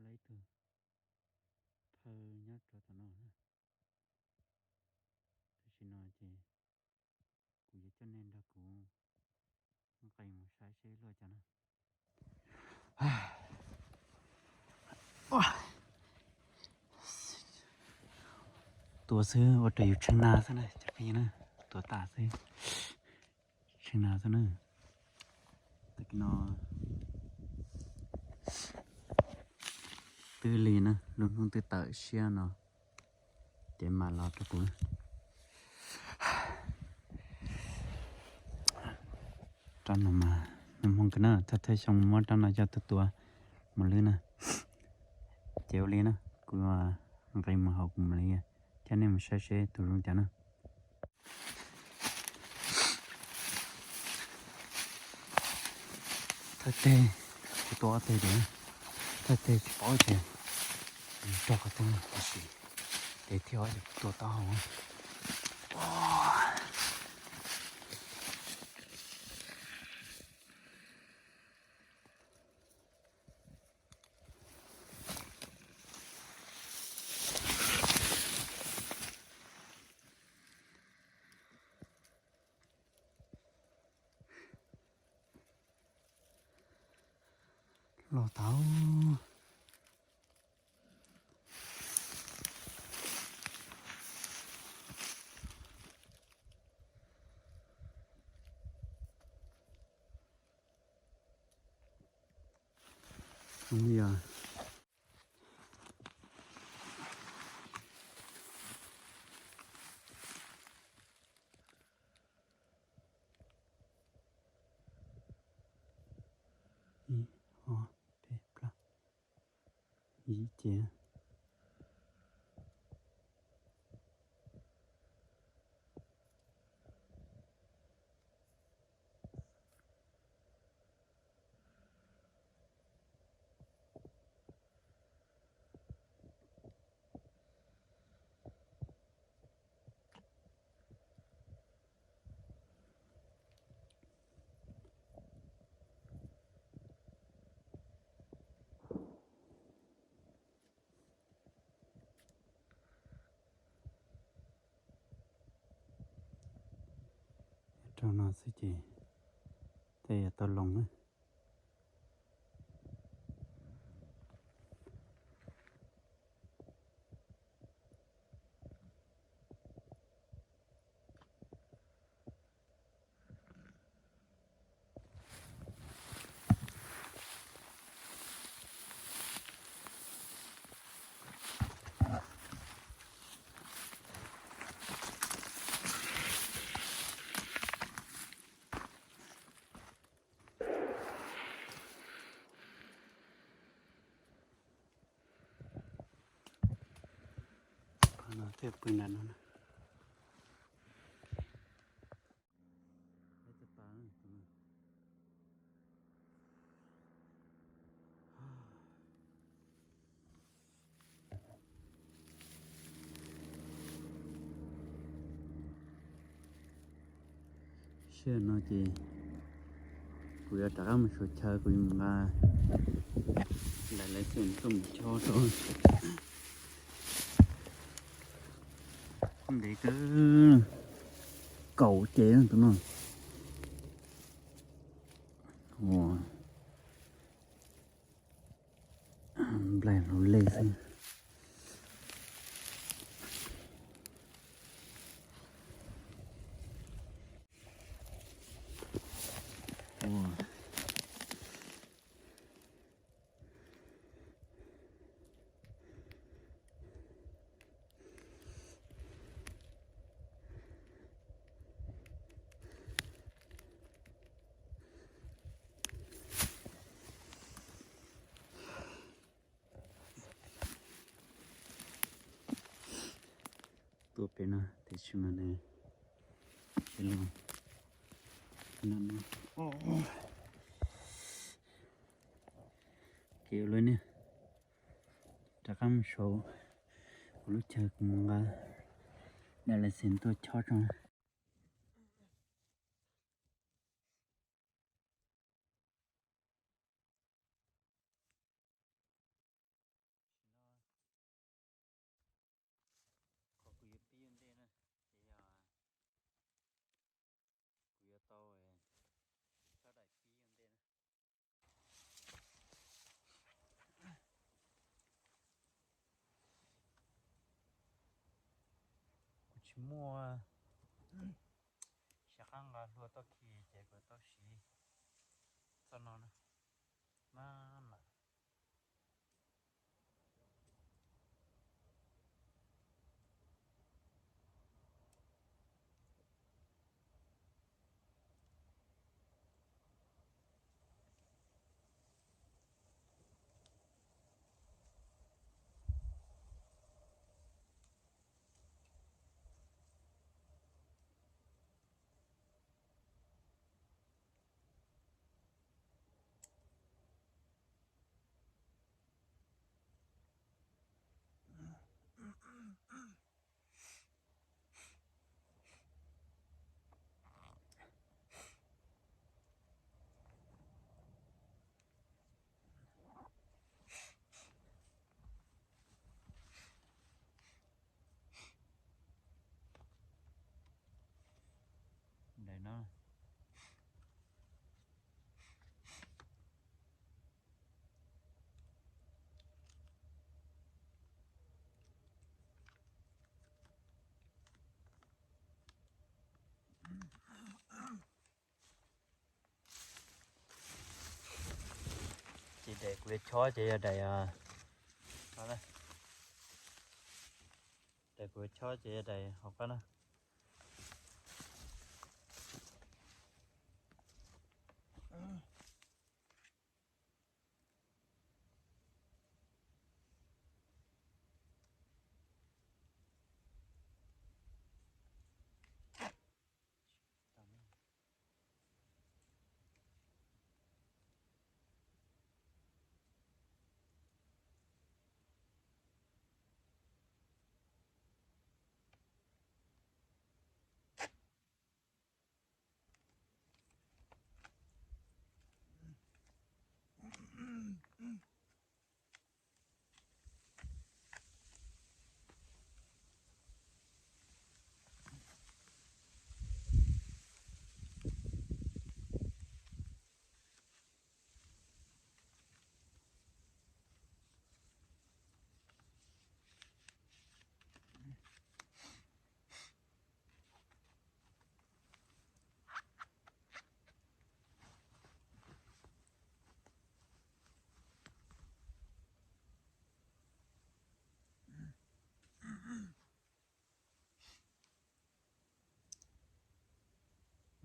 Ib tug thawj nyob rau tom no na. Tam sim no ces kuv yuav coj nej nrog kuv nqis mus saib seb luaj cas na. Tua xwb ua rau yus tshee na xwb na cov phooj ywg na. Tua tas xwb, tshee na xwb na. Tag kis no twb lig na, lub hnub twb tawm siab no ces mam los rau kuv. Rab no mas nws hmoo kawg na, thawj thawj xyoo muab rab no coj tuaj tua mus lwb na. Ces ua li na, kuv nqis mus hauv kuv mam li coj nej mus saib seb tus zoo cas na. Thawj teg, kuv tua ob teg ces thawj teg tsis paub tias rau qhov twg tiam sis tes thib ob ces kuv tua taub hau. Los tau. Yog ib, ob, peb, plaub, ib cev. Rau no xwb ces tej yuav tau loo na. Pab no thiaj pw nram no na. Sij hawm no ces kuv yuav rov qab mus suav chaw, kuv yuav mus nqa daim license tuaj mus chob rau. Ntev kawg, kaum cev tus no. Ua nplaig hlau lej xwb. Tuaj pem no tiam sis mas nws, kev ua luaj niag, rov qab mus saum kuv lub chaw kuv mus nqa daim license tuaj chob tso. Muaj xyav qab nqa hlua tau khi ces kuv tau siv txoj no na. Maj mam. Daim no. Ces daim kuv yuav chob ces yog daim, daim kuv yuav chob ces yog daim hauv qab na.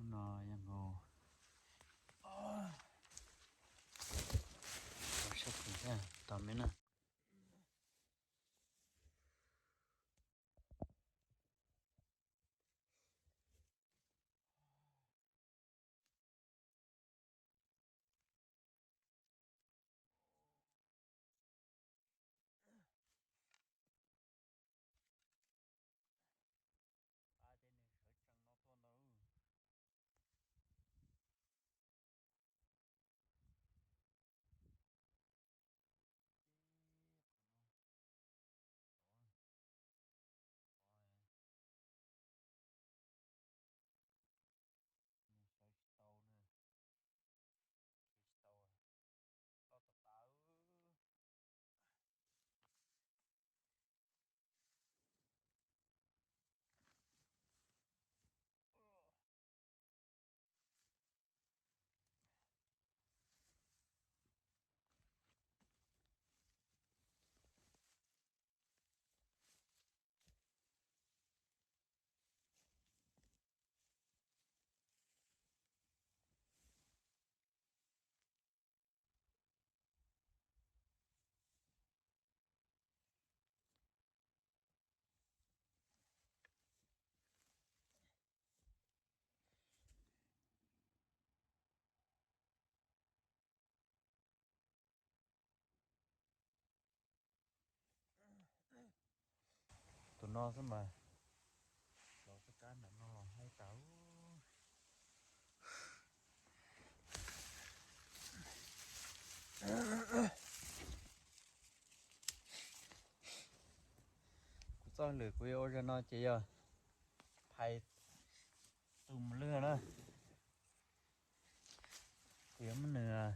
Hnub no yog nkaus sab tim thiab tau me na. Tus no xwb mas, los txoj kab nram no los haib tas. Kuv txoj hauj lwm kuv yuav ua zaum no ces yog phais tus mos lwj na. Kuv yuav muab nws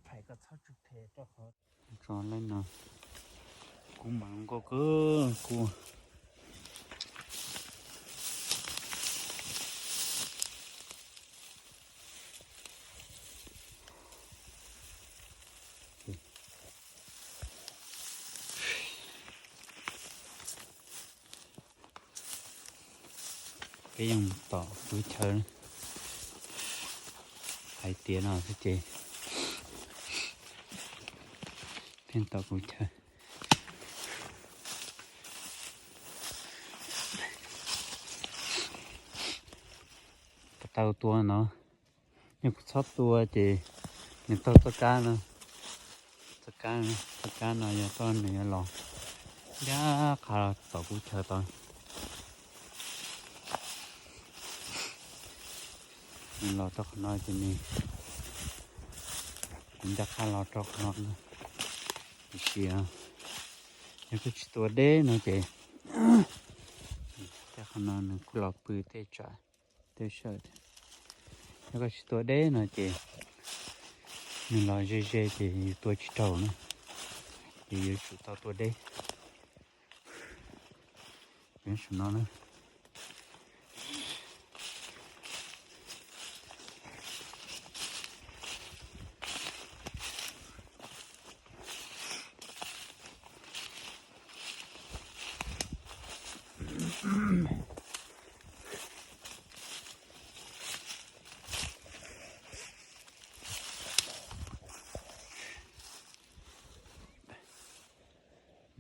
phais kom txhob tsw phem rau qhov tso lawm no. Kuv mas nkaus kawg, kuv Peb yeej tom kuv chaw, hais tias no xwb ces pheej tom kuv chaw. Ko taw tua no, yog kuv txhob tua ces nws taug txoj kab no, txoj kab, txoj kab no yog toj nws yuav los ncaj qha los tom kuv chaw tod. Nws los rau qhov no ces nws, kuv ncaj qha los rau qhov no na. Tiam sis yog koj tsis tua deb no ces, tej qhov no nws kuj los pw tej tsam tej sawm thiab. Yog koj tsis tua deb no ces nws los ze ze ces yus tua tsis raug na, ces yuav tsum tau tua deb. Saum no na.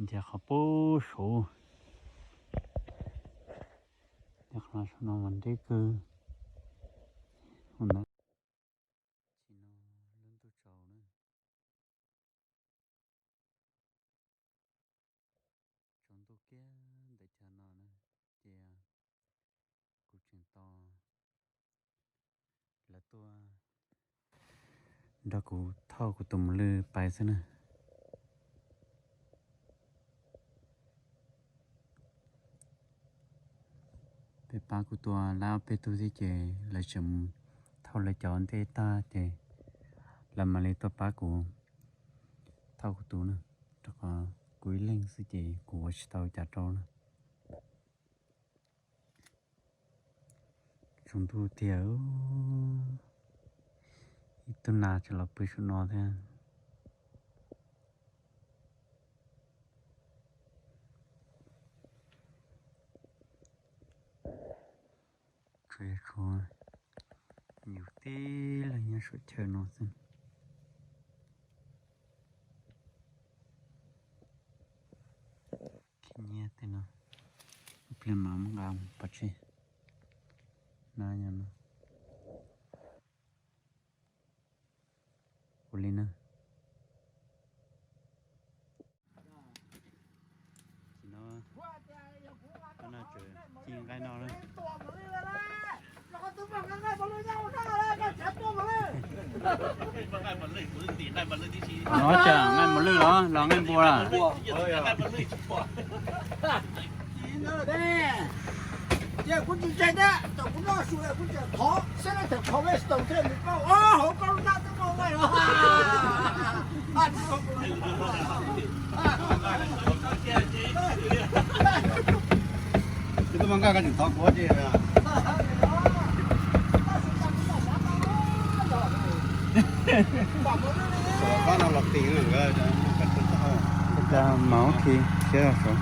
Nce qhov pub suv, nce qhov no mas nreb kawg. Tsis no lub ntuj tsaus na. Tsaus ntuj kiag ntawm chaw no na, ces kuv tseem tos lawv tuaj nrog kuv thauj kuv tus mos lwj pais xwb na. Peb pab kuv tua lawv ob peb tug thiab ces lawv tseem mus thauj lawv cov ntej tag ces lawv mam li tuaj pab kuv thauj kuv tus na, rau qhov kuv ib leeg xwb ces kuv ua tsis tau cas rau na. Tsaus ntuj tiag, ib tug nas tseem los pw saum no thiab. Tsuas yog tshuav yus tib leeg nyob saum chaw no xwb. Khib nyiab tej no, ib pliag mam muab nqa mus pov tseg na, yog no. Ua li na. Tam no, tam no tseem ci nqaij no na. No tsam nqaij mos lwj los los nqaij npua lawm? Kuv tsis ntseeg thiab, thaum kuv noj su kuv tseem thov, saib leej twg thov ve tau thiaj li paub. Hauv koj lub hnab twb muaj nqaij los. Twb muaj nqaij koj tseem thov kuv thiab. Pab no los tis lawm. Cas mov khi siab los saud.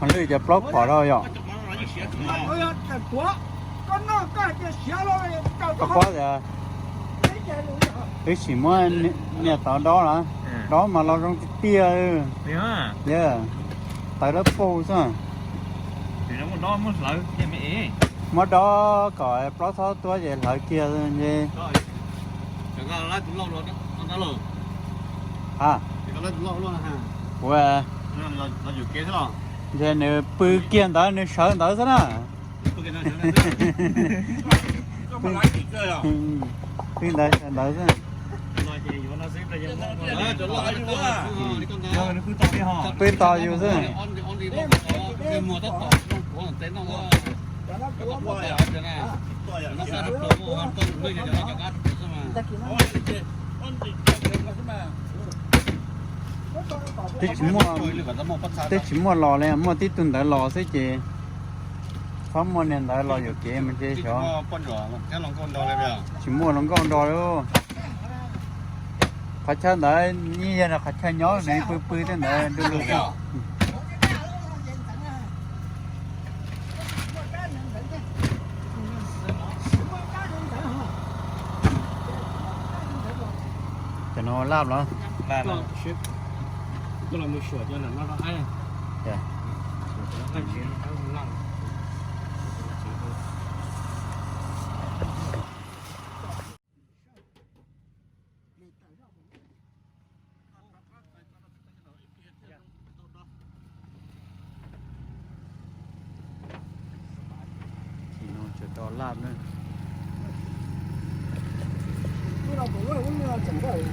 Mos lwj cov plaub pom rau yom. Koj paub tias wb sim muab niag tod dob lawm, dob mas los zoo tiag tiag. Yog tawv lawv paug xwb. Muab dob kom plaub txhob tuab ces hlawv kiag ntshe. Ha, kuv ntshe nws pw kiag ntawd nws sawv ntawd xwb na. Pw ntawd sawv ntawd xwb. Pw tos yus xwb. Twb tsis muaj, twb tsis muaj los li, muaj tib tug ntawd los xwb ces txhob muaj niag ntawd los yuam kev mas ces xyov. Tsis muaj hluas nkauj nrog li. Qhov chaw ntawd yeej yog qhov chaw nyob nws pw pw tej ntawd du lug. Cov no laj los? Tsis no tsuas do laj na.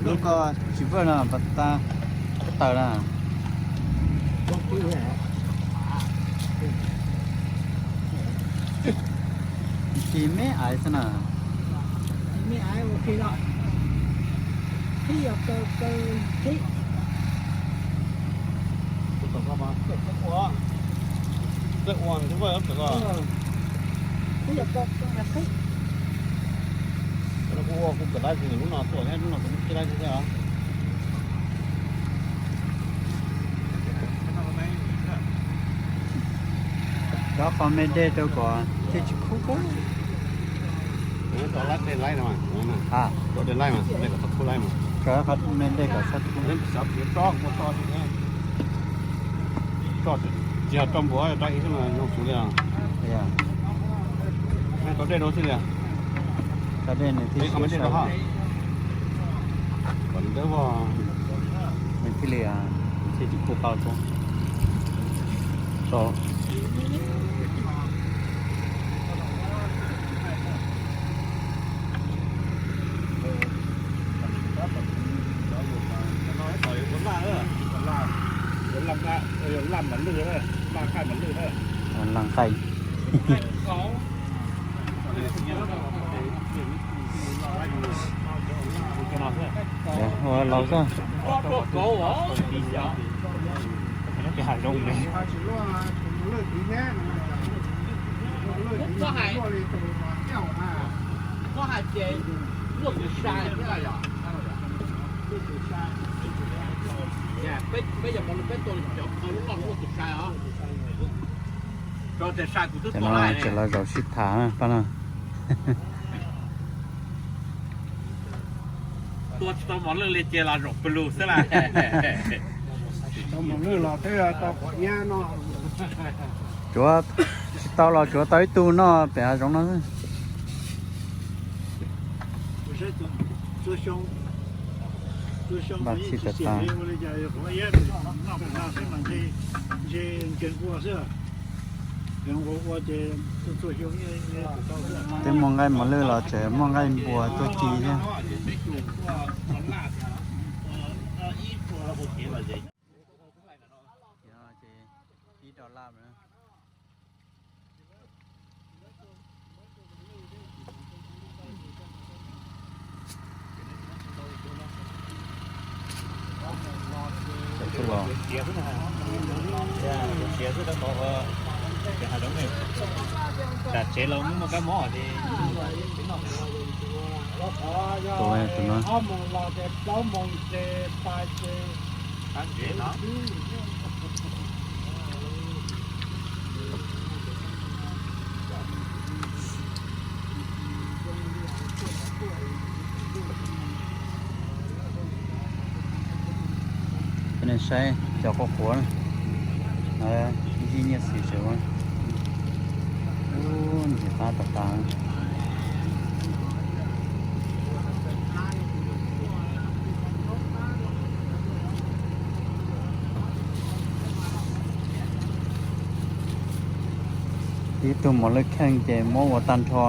Lub ko tsis vwj no, pas tas, pas taws na. Ci me aiv xwb na. Rau qhov me dej rau kom thiaj tsis khub kawg. Rau qhov me dej kom txhob khub. Tsis yog rau npuav rau ib xwb mas zoo xws li os. Tau dej rau xwb li. Tau dej nws thiaj li, nws thiaj li, nws thiaj tsis khub qab tso. Laj qaij. Ua laus xwb. Hav zoov li. Cov no ces lawv zaum sib tham na pab no. Tua tsis tau mos lwj li ces los zaum pw lug xwb las. Tsis tau mos lwj los twb tau qhov nyab no. Tsuav tsis tau los tsuav tau ib tug noj pem hav zoov no xwb. Npaj txhij tas tas. Twb muaj nqaij mos lwj los tseem muaj nqaij npua tuaj ci thiab. Tam tsev los muaj kab mob li. Tus no. Nej saib cov quav quav, ib nyiaj xim tsev, ntxim qab tas tas. Ib tug mos lwj kheej ces muab ua tag nrho.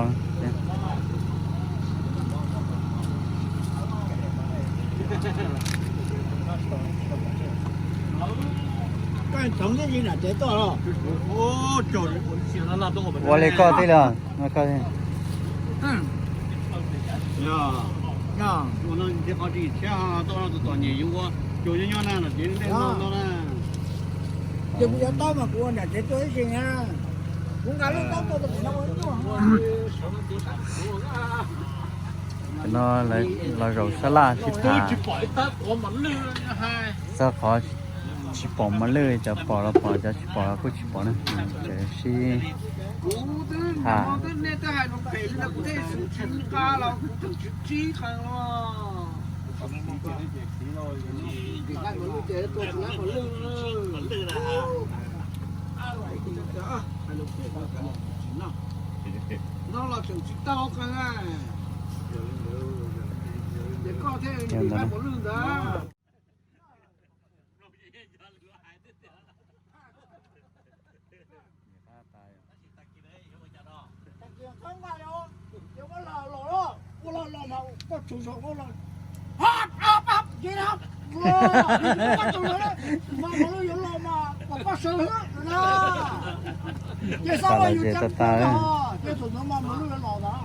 Ua li koj tij laug. Koj, Yog, yog, ua no thiaj qhov tsis tshiab ho tau no tus tom nyem yuav ua, cuag nyob nyob na los ces nej no no na. Ces kuv yuav tau mas kuv ua nram tsev tuaj ib si na. Kuv nqa lub taub tuaj rau pem no ua ib tuaj. Tam no los zaum sab laj sib tham txog qhov tsis pom mos lwj, cov pom los pom, cov tsis pom los kuj tsis pom na. Ces sib tham. No los tseem tsis tau qee, ces koj thiaj li hais mos lwj ntawd. Ua los los mas koj tsaug zog ua los, mas mos lwj yuav los mas kom koj sawv xwb na. Ces xav ua yus cov, ces thaum ntawd mas mos lwj yuav los ntag.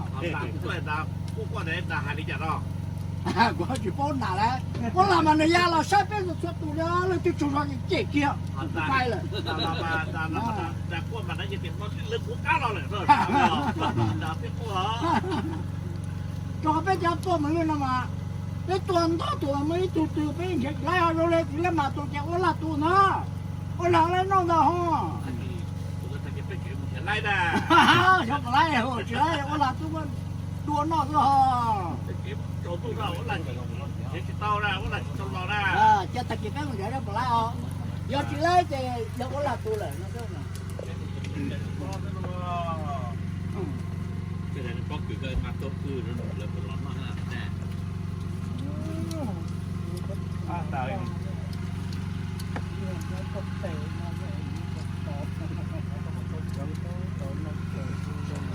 Kuv tsis paub nam lawm, ua los mas nws ya los saib peb txhua tus li, leej twg tsaug zog ces cem kiag, kuv pai lawm. Rau qhov peb cov tuaj mos lwj no mas, peb tuaj ntau tus mas muaj ib tug twg peb nrhiav tsis laib, ho zoo li txiv laj mas tus ces ua laj tus na, ua laj laj noj ntag ho. Yog puas laib, tsis laib ua laj tus dua noj xwb ho. Ces tag kis peb mus nrhiav puas laib os. Yog tsis laib ces yog ua laj tus lawm no.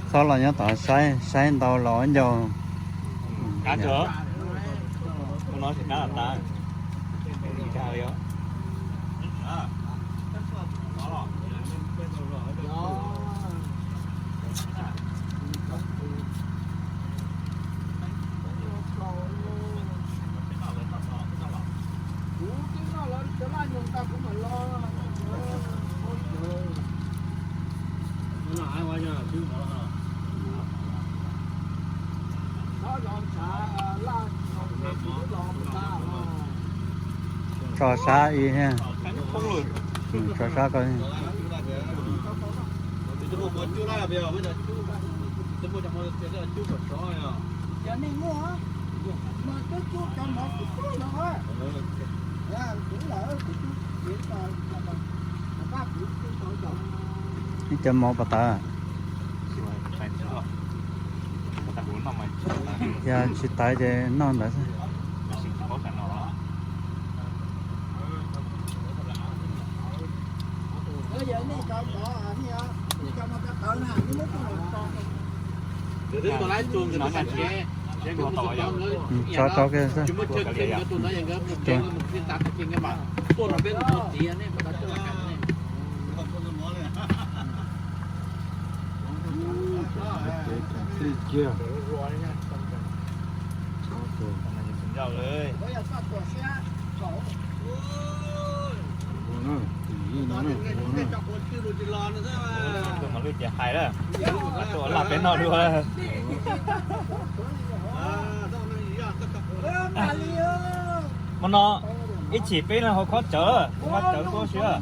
Txhob los nyob tod saib, saib ntau los ncau. Tso sab ib, tso sab ko. Ib cov mov pas tawv. Yog tsis tawv ces noj ntawd xwb. Tso rau kiag xwb. Mos lwj ces hais lawm, tuaj laj peb noj dua. Hmo no ib chim peb no hauv khob cawv, hauv khob cawv tuaj siab.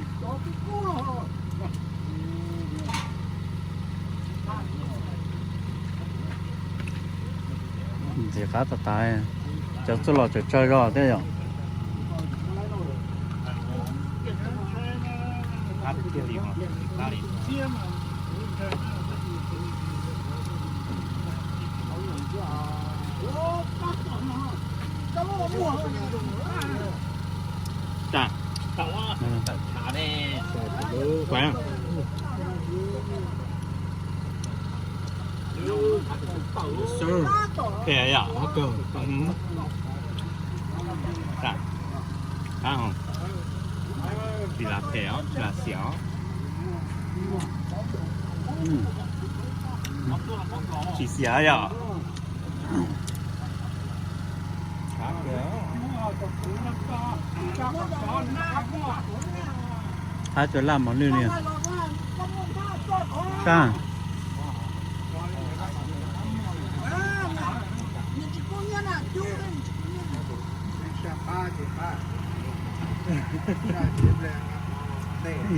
Ntxim qab tas tas, cov txuj lom tseem tsawg zog thiab yom. Phem yom. Tsis lam phem os, tsis lam xiam os. Tsis xiam yom. Qab cov laj mos lwj li. Sab.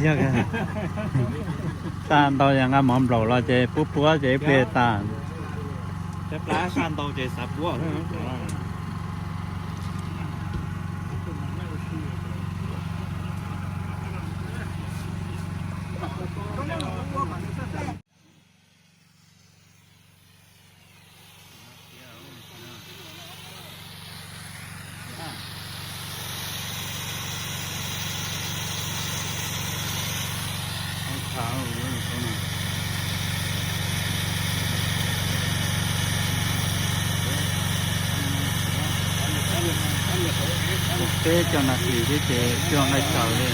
Yog tas ntau yog nqa mov nplaum los ces puab puab ces ib pliag tas. Peb plab sab ntau ces xav puab. Peb cov nas kis thiab ces coj nqaij tsaws li.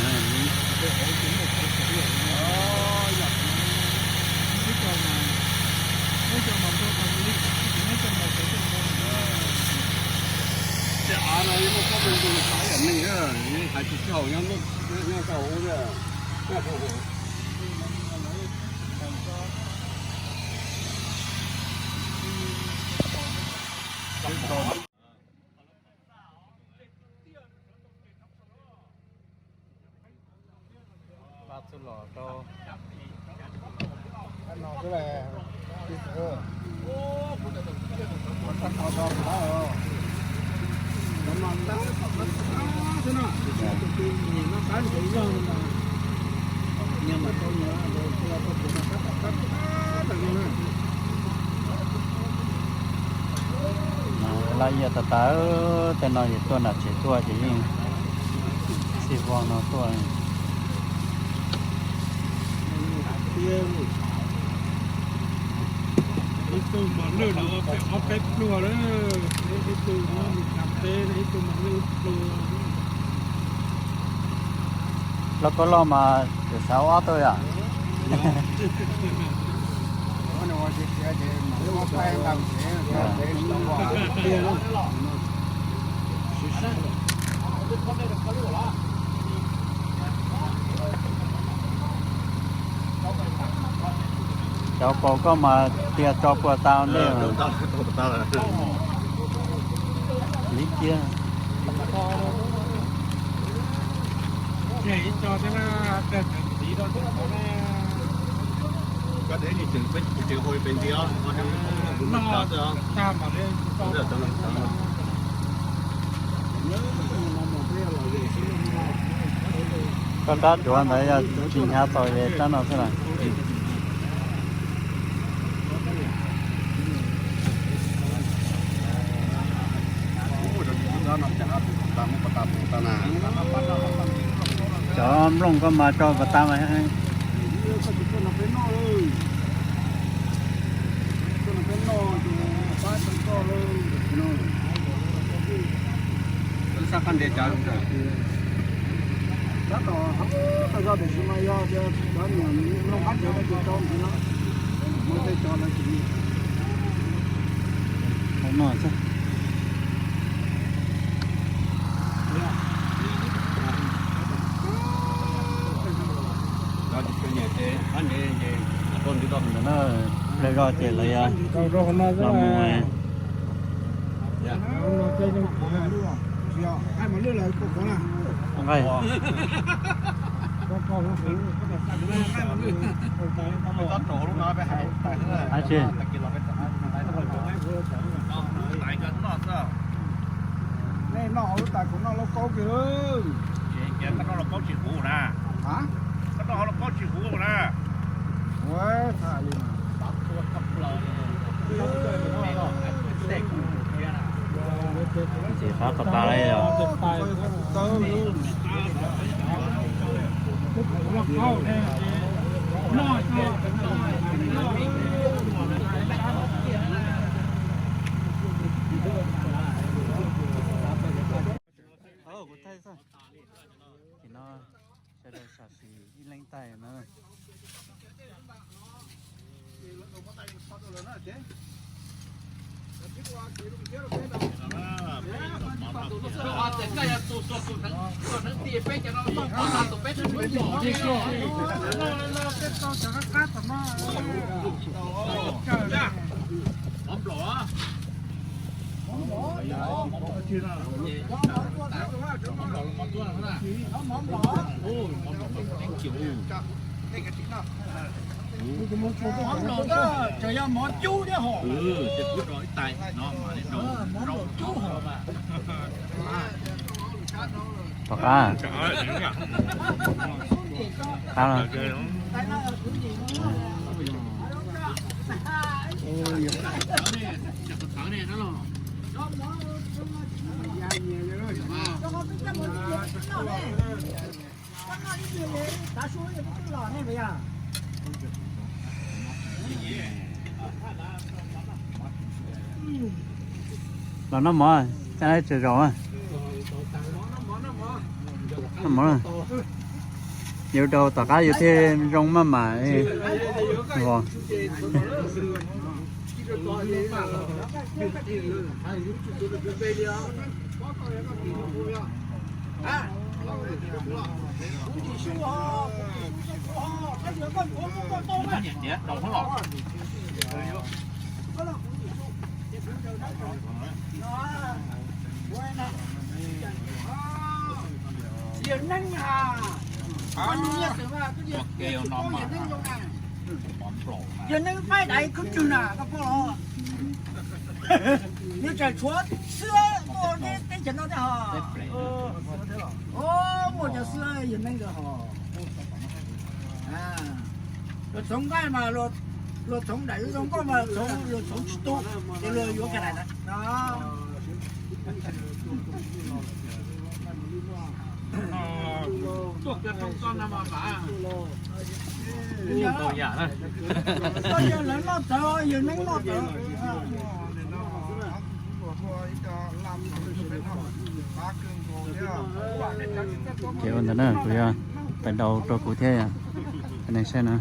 Laj iab tas tas, tej no yog tuaj nram tsev tuaj ces yeej txij vog no tuaj. Ib tug mos lwj no ob peb pluag lawm, ib tug no mus txog teb ib tug mos lwj ib pluag. Lauj kaub loj mas tseem xav ua ob tug yom. Cov paus koj mas tias tso puas tau ntej. Liv kiag. Koj rab duav ntawd yog tsis hnyav txaus es rab no xwb las. Cov nplooj koj mas tso pas tas mas. Ntawm no ple zog ces lawv los mus. Nqaij. Ab tsi. Nej noj hauv lub tais kuv noj lauj kaub kiag. Koj noj lauj kaub tsis huv na. Koj noj hauv lauj kaub tsis huv na. Ntxim qab pas tas li os. Kuv thaij xwb. Ces no sawv daws sam sim ib leeg taig na. Mov nplaum, tseem yog mov cub thiab hos. Mov nplaum cub hos. Tom qab, qab los. Los noj mov, tsa tsaws zaus. Noj mov, yuav rau tom qab yuav thiaj zoo maj mam. Yawg Neeb ha, yawg Neeb qaib daiv khwb tswg na koj pom los? Nws tseem tshuav xwb tuaj teb chaws no thiab hos. Muaj cov xwb yawg Neeb ntawd hos. Luag txhoov nqaij mas luag txhoov daim zoo nkauj mas luag txhoov tsis tu, ces luag yuav kiag daim ntawd. Yawg lawv noj tawv, yawg Neeb noj tawv. Ces ua ntawd na, kuv yog pais dau rau kuv thiab, nej saib na.